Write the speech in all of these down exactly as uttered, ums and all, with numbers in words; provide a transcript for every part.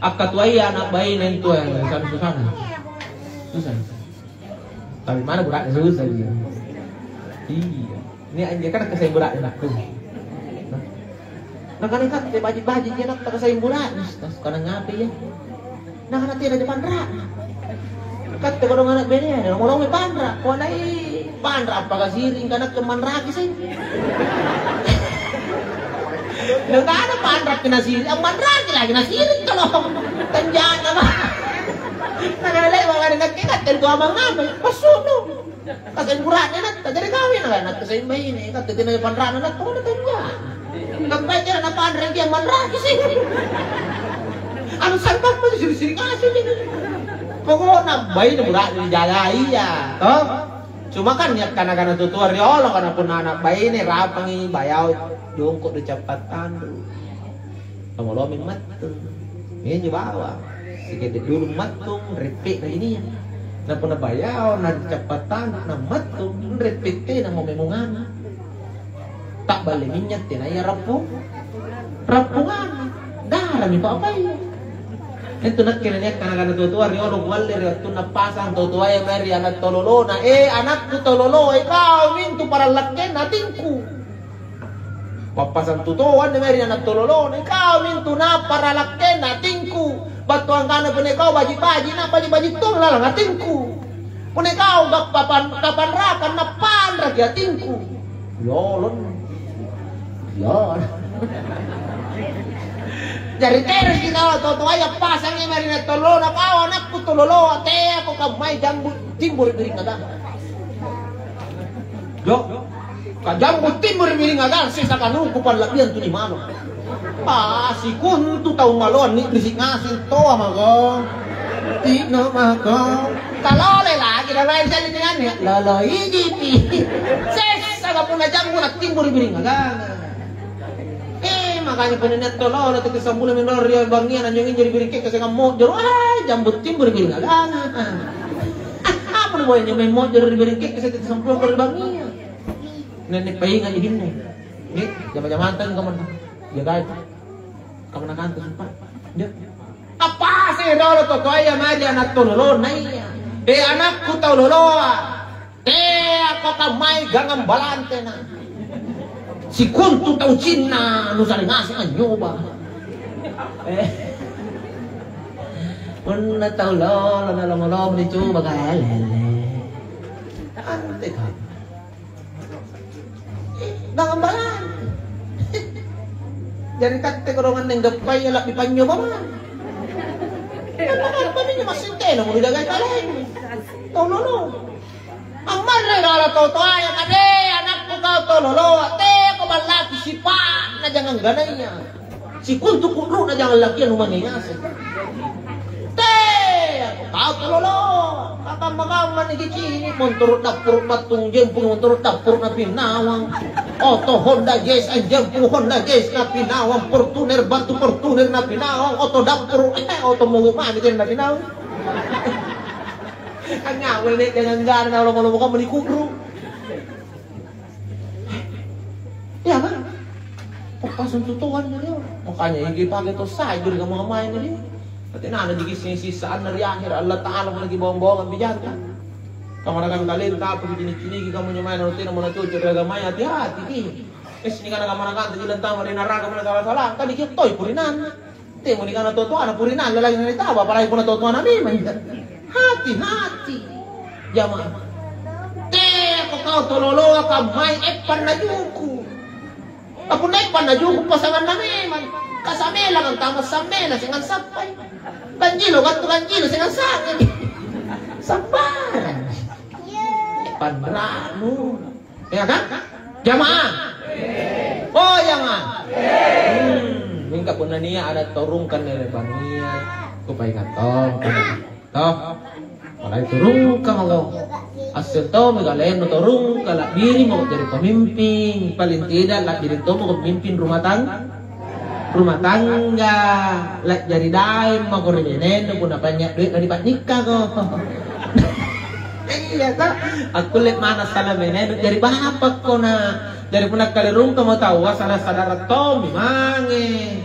Akkatuaya ana' baine antu, eh, susah-susah. Susah. Tapi mana bura'ne susah, iya. Iya. Ini anjir kan kaseng bura'ne anakku. Nah. Nakana katte baji-baji anakta kaseng bura'ne. Nah, suka ngape ya? Nakana tena je panra'. Katte kodong ana' baine, ngomong panra'. Kuanai panra' apa kasiring kana kemanraki sih. Nakana panra' kena siring, ammanraki lagi nasiring kalau. Tanjana mah. Nakana lewa ngani nakke katte tu amang apa? Pasunu. Kaseng bura'ne natta, jari kawinna natta seng baine, katte tena panra'na natta, oh, natanya. Nampai tena napanra' dia manraki sih. Anu sangkappa siri-siri kasih. Pokokna baine bura'ne nijagai iya, toh? Cuma kan nia' kana-kana tutoa riolo kana punna ana' baine rapangi bayao jongko' ri cappa tandu. Lomolomi mattung. Injo bawang. Sikende dulu mattung, reppe' na inia. Na punna bayao, na cappa tandu, na mattung, reppe' tena mo memongana. Ta'balle minynya' tenaya rappu-, rappungana. Darami pa apai. Itu nakke nania' kana-kana tutoa riolo kualle ri wattunna pasang tutoaya mae ri ana' tololona. Eh, anakku tololoa, ikau mintu parallakkenna atingku. Pappasang tutoa anne mae ri ana' tololona, ikau mintu naparalakkenna atingku. Battu angkana punna ikau baji'-baji', nabaji'-baji' tong lalang atingku. Punna ikau gappa pan-, kapanrakang, napanraki atingku. Lolon. Lolon. Jari terusji tau totoaya pasangi mae ri ana' tololona, kau anakku tololoa, teako kammai jambu timboro' biring agang. Jo, kajambu timboro' biring agang sesa kanuku palla'biang tu limano. Ah, sikontu tau maloang ni'risi' ngaseng toa mako. Ti'no mako. Talole lagi na mae ri sallinninganne. Lolo ijipi. Sessa ka punna jambu na timboro' biring agang. Eh, makanya punna nia' tololo tette sampulo minrong ri bangngia nanjong injo ri biring kekkese' kammo joro, ah, jambu timboro' ri biring agang. Apa nuboya injo mae mojoro ri biring kekkese' tette sampulo ri bangngia. Nenne painga' idinne. Nih, jama-jamanta kamanna. Jagai. Kamanna kanta sumpah. Dia. Apa sih rolo totoaya mae ri ana' tololona iya. Eh, anakku tau loloa. Teako kammai gangang balantena. Sikontu tau cinna nusare ngaseng anyoba. Eh. Punna tau lolo nalomo-lomo nicoba ka elele. Ante ka. Eh, gangang balante. Jari katte kodong anne gappai la'bi panyoba mah. Apa minjo massing tena mo nijagai kaleng. Tau lolo. Ammarre rala tau toaya kade anakku kau tau loloa, teko ballaki sipa'na jangang ganaya. Sikuntu ku'ru'na jangang lakia numange ngaseng. Teko kau tau loloa, kakamma-kamma nikicini', montoro' dappuru' battung jempung, montoro' dappuru' napinawang. Oto Honda Jazz, anjempung Honda Jazz napinawang, Fortuner battu Fortuner napinawang, oto dappuru', eh, oto mogo' mami tena napinawang. Angngapai nia' jangang gana na lomo-lomo kamma nikubru'. Iya kan? Pappasang tutoanna dia. Makanya iki pake to sai juri kamu main dia. Tapi nana jiki sisa anna ri akhir Allah Ta'ala lagi bawang-bawang bijanta. Kamanakan kalian tak apa cini-cini kamu nyamai na tena mau cocok ri agamaya, hati-hati ki. Eh, sini kana kamanakan tu jalan tama ri naraka mana salah-salah. Kan dikit toi purinan. Temo nikana totoana puri nalla lagi nani tau, apalagi punna totoana memang. Hati-hati. Jamaah. Teko kau tololoa kammai eppanna juku. Kapunna eppanna juku pasanganna memang. Kasamela kan tama samela sengang sappai. Ganjilo gattu ganjilo sengang sange. Sambarang. Panranu. Ya kan? Jamaah. Oh, jamaah. Hmm, mingka punna nia' ada torungkan nere bangia, kupaingat tong. Toh. Mulai turungka mako. Asseng tommi kalennu torungka, labbirimo jari pemimpin, paling tidak labbiring tommo pemimpin rumah tang-, rumah tangga, la'jari daeng mako ri bainennu punna bannya' doe'na nipa'nikkako. Iya, toh? Akkulle manna sala bainennu jari bapakko na. Jari punna kalerungkamo taua, sada-sadara tommi mange.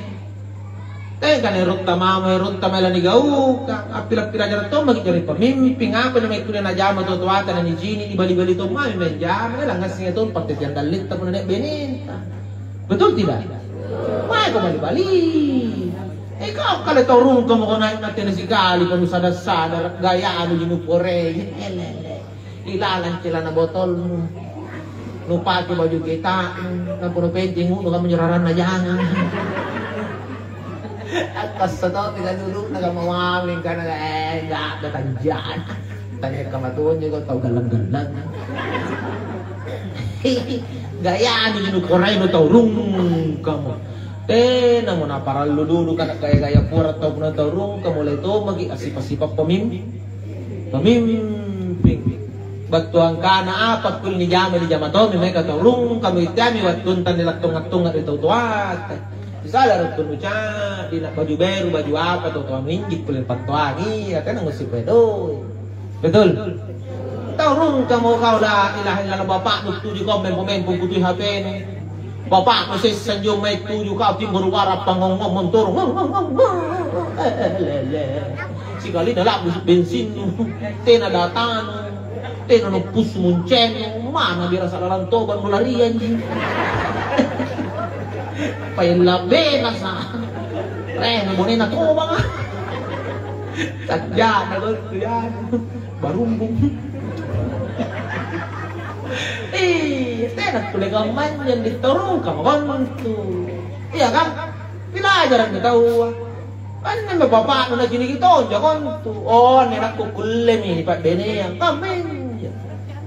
Teka na erotta mamo, erotta mae lanigaukang. Appila-pilajara tommaki jari pamimping. Apa namai kuliah najama toa-toata na nicini', nibali-bali tommami mae anjama. Eh, langngassinga to pattetiang dalle'ta punna nia' benenta. Betul tidak? Maeko bali-bali. Eh, kau kale tau rungkamo ko nai' na tena sikali, ko nusada-sada, gayanu ji nuporei. Elele. Ilalang celana botolmu. Nupake baju keta'mu, nampa nupenting ngunu kamu nyeraranna jangang. Akkassa to'mi kalulu'na kamawaweng kana, eh, ga'ga tanjana. Tanya kamatonja kau tau gallang-gallang. Gayanu ji nukoraino tau rungkamo. Tenamo naparallu dudu kana gaya-gaya pura tau punna tau rungkamo, mulai tomaki assipa-sipa pamim-, pamimping. Battu angkana apa kulle nijama, nijama tommi mae ka tau rungkamo, itteami wattunta nilattonga-tonga ri tau toata. Misalnya ruttu nuca'di na baju beru, baju apa, tau toa minji kulle pattoangi, iya tena ngusi pedoi. Betul? Tau rungkamo kau, la ilaha illallah, bapakmu tuju kau mempo-mempo kutui H P-nu. Bapakmu sessa anjo mae tuju kau timboro' wara' pangngong-ngong montoro'. Lele. Sikalina la'bu bensinnu, tena datanu, tena nupussu muncennu, mana birasa lalang toba nularianji. Paella benasa. Reh, bonena tobanga. Tajjana kau tu ya. Barumbung. Ih, tena kulle kammanynyang dittorongka kontu. Iya kan? Pilajarang taua. Anne bapakna naciniki tonja kontu. Oh, anne nakku kullemi pa'beneang. Kammanya.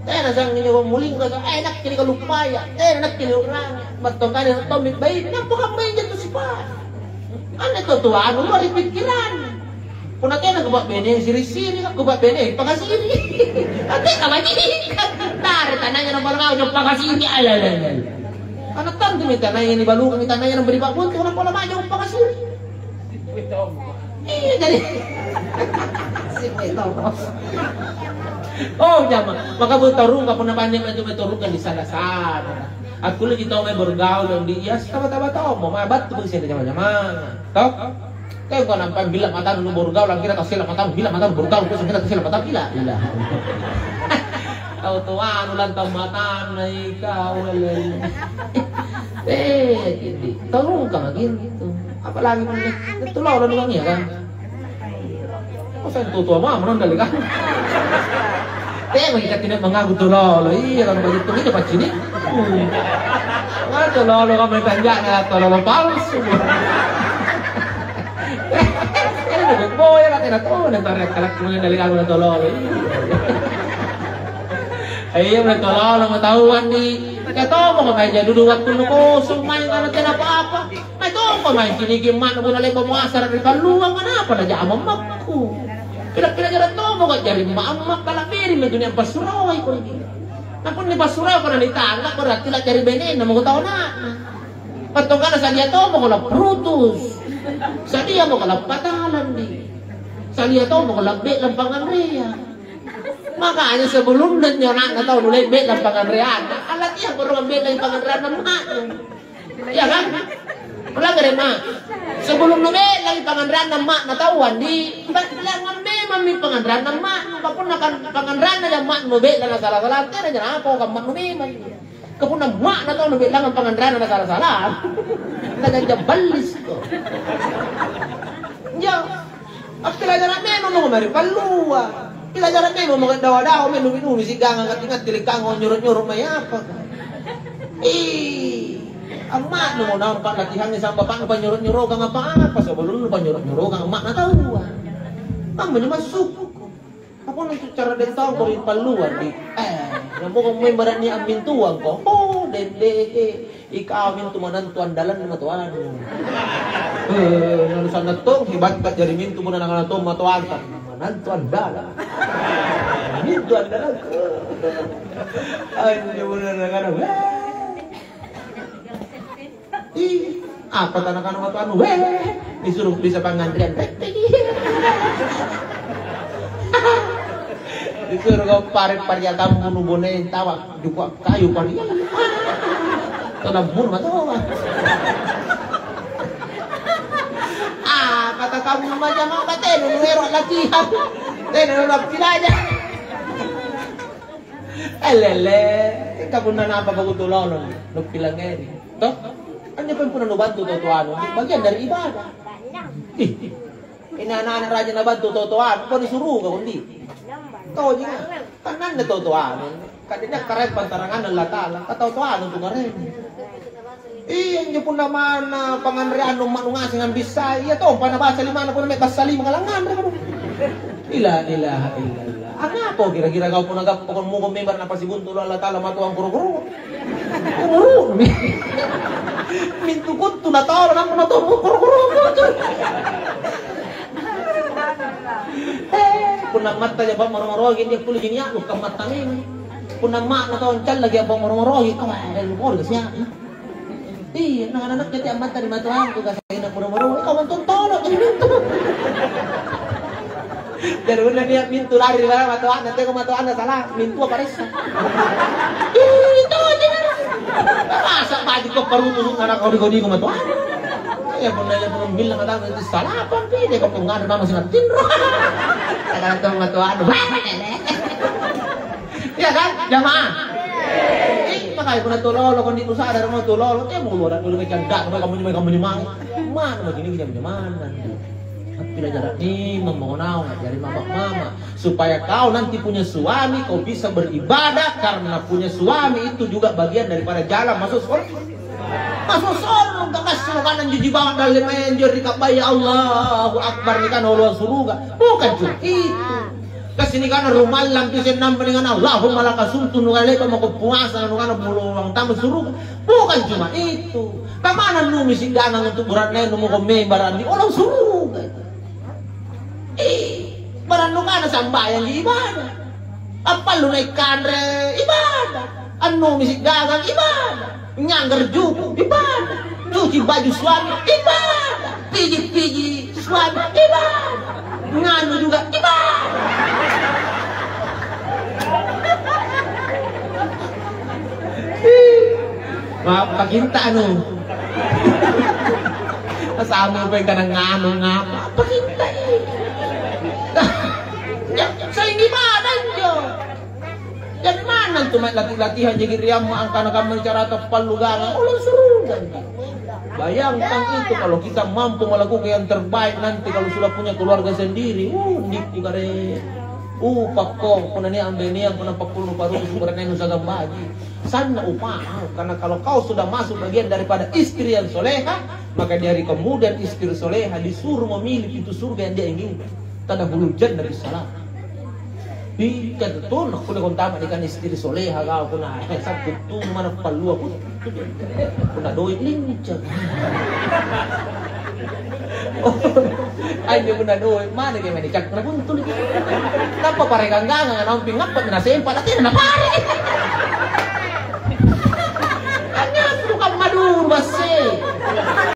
Tena sangi nyawa mulingka, eh, nakke nikaluppaya. Tena nakke niu'rangi. Battongkani tommi baine. Nampa kammanya tu sipa. Anne to tuanu, luari pikkirang. Punna tena kupa'bene, siri-siri, kupa'bene, pakasiri. Ate kabajika. Tare tanaya na balangau, jong pakasiri. Alalala. Karena tantu mi tanaya ni balukang, mi tanaya na beri pa'buntu, na pola maju pakasiri. Iya, jadi. Oh, jama. Maka buat tarung, kapuna banyak itu, buat tarung kan di sana-sana. Aku lagi tau mae bergaul, di iya, sama-sama tau, mau mae battu, bukan sini jama-jama. Tau? Teko nampa bila matanu nu borgau, langkira tasila matanu, bila matanu borgau, terus kita tasila matanu, ila, ila. Tau toanu lantang matanu na ikau, lele. Eh, jadi, tolong kama gitu. Apalagi mana? Itu lo orang bilang ya kan? Masa itu tua mama nonton kan? Teh, bagi katina mengaku tu lolo, iya kan begitu ini pacini. Mana tu lolo kamu tanjak na tu lolo palsu. Ini udah boy lah, tidak tahu nih tarik kalak kemudian dari aku na tu lolo. Iya, udah tu lolo mau tahuan di. Kayak tahu mau kayak jadi dulu waktu nu kosong main karena tidak apa-apa. Mae tompa mae ciniki amma'nu punna le'ba' muasara ri palluang, anapa naja amma'-amma'ku? Pila-pila jara tomako jari amma'-amma' kala'birimi antu nia' passurawaiko. Na punna nipassurawako na nitanga, berarti la'jari benena mako tau ana'na. Pattongkana sadia tomako lapparutus. Sadia mako lappatalang di. Sadia tomako labbe'lang panganreang. Makanya sebelumna anjo ana'na tau nulai be'lang panganreanna, allatihang poro ambe'langi panganreanna amma'nu. Iya kan? Ulangere, Ma. Sebelum nube'langi panganreanna amma'na taua, Andi, be'langang memammi panganreanna amma'nu. Ka punna kan panganreanna ja amma'nu nube'lang nasala-sala, tena ja naapa amma'nu memang. Ka punna amma'na tau nube'langang panganreanna nasala-sala, na ganja ballisko. Iya. Appilajara' memang mako mae ri pallua. Pilajara' memang mako dawa-dawa mae numi-numi sigangang ngatti-ngatti lekango nyoro'-nyoro' mae apa. Ih, amma'nu mo nampa latihangi sama bapa'nu panyoro'-nyorokang apa-apa sebelumnu panyoro'-nyorokang amma'na taua. Ammanjo massukku. Apa nantu cara dentong ko ri pallua di. Eh, namoko membarani ammintuang ko. Oh, dendeke. Ikau mintu manantu andalanna matoanu. Eh, na nusanna tong hebatta jari mintu punna nakana tong matoanta. Manantu andalang. Mintu andalangku. Anjo punna nakana, weh. Ih, apa tanakana matoanu? Weh, disuruh bisa panganrean. Disuruh kau pare-pare atammu nu bonei tawa. Jukua kayu pari. Tena buno matoa. Ah, Maja maka tena nuero' latihan. Tena nuero' appilaja. Elele, ka punna napa baku tulolo nupilangngeri. Toh? Anjo pun punna nubantu tau toanu, bagian dari ibadah. Ih, ini anak-anak raja nabantu tau toanu, kau disuruh kau ndi? Kau juga. Kan anda tau toanu. Kadena karaeng pantaranganna Allah Ta'ala, ka tau toanu tu karaeng. Iya, injo punna manna panganreannu umma' nu ngaseng ambissai, iya tompa nabasa limanna punna me' bassa lima kalangnganre kodong. La ilaha illallah. Angngapa kira-kira kau punna gappako muko member napasibuntulu Allah Ta'ala matoang koro-koro? Umuru'mi. Mintu kuttu natoro nampa natoro koro-koro. Eh, punna matta japa moro-moroki dia kuli'ji nia'lu kammatta memang. Punna ma'na tau ancallaki apa moro-moroki, kau ada lu pole siapa? Iya, nah, anak-anak jadi amanta di matoangku, kasih enak moro-moro, kau mantong tolong jadi mintu. Jadi udah dia mintu lari ri matoanna, teko matoanna salah, mintu apa ressa? Ih, itu aja. Masa baju kau parutu anak kau di kau di matoanna? Ya punna ya punna bilang kata itu salah apa? Pide kau pengaruh mama singa tinro. Kata matoanna, wah, lele. Iya kan, jamaah? Eh, makanya punna tulolo, kondi nusadar mau tulolo, temo lu ada dulu kecanda, kamu nyemai, kamu nyemai. Mana mau gini jam mana? Tapi jarak ni mau naon, dari mama-mama. Supaya kau nanti punya suami, kau bisa beribadah karena punya suami itu juga bagian daripada jalan masuk surga. Masuk surga, kasih makanan jiji banget dalam main jori kabai, Allahu Akbar, nikana oloang suruga. Bukan cuma itu. Kasi nikana rumallang tu sennampa dengan Allahumma laka sumtu, nukalepa mako puasa, nukana boloang tama suruga. Bukan cuma itu. Kamana numi sigangang untuk beratne numoko membarang di orang suruga. Eh, barang nukana sambayang ibadah. Appallu naik kanre ibadah. Annumi sigangang ibadah. Nyanggar juku ibadah. Cuci baju suami ibadah. Piji-piji suami ibadah. Nganu juga ibadah. Maaf, pakinta anu. Sama apa yang kadang nganu ngapa? Pakinta. Ya, saing ibadah injo. Jadi manna tu mae lati-latihan jaki riamma angkana kamma carata pallugangang, ulang suruga. Bayangkan itu kalau kita mampu melakukan yang terbaik nanti kalau sudah punya keluarga sendiri, uh, nikku kare. Uh, pakko, punna nia' ambenea, punna pakkulu parusu, punna nia' nusagang baji. Sanna upa'mu, karena kalau kau sudah masuk bagian daripada istri yang soleha, maka dari kemudian istri soleha disuruh memilih pintu surga yang dia inginkan. Tadkhulul jannata bissalam. Ih, kan betul, nak kulle kau tamat dengan istri soleha kau, punna, eh, sangkut tu mana palua pun. Punna doe' lincah. Oh, anjo punna doe', mana dia main cak na buntul. Nampa paregang-gangang, naung pingappa na sempa, na tena na pare.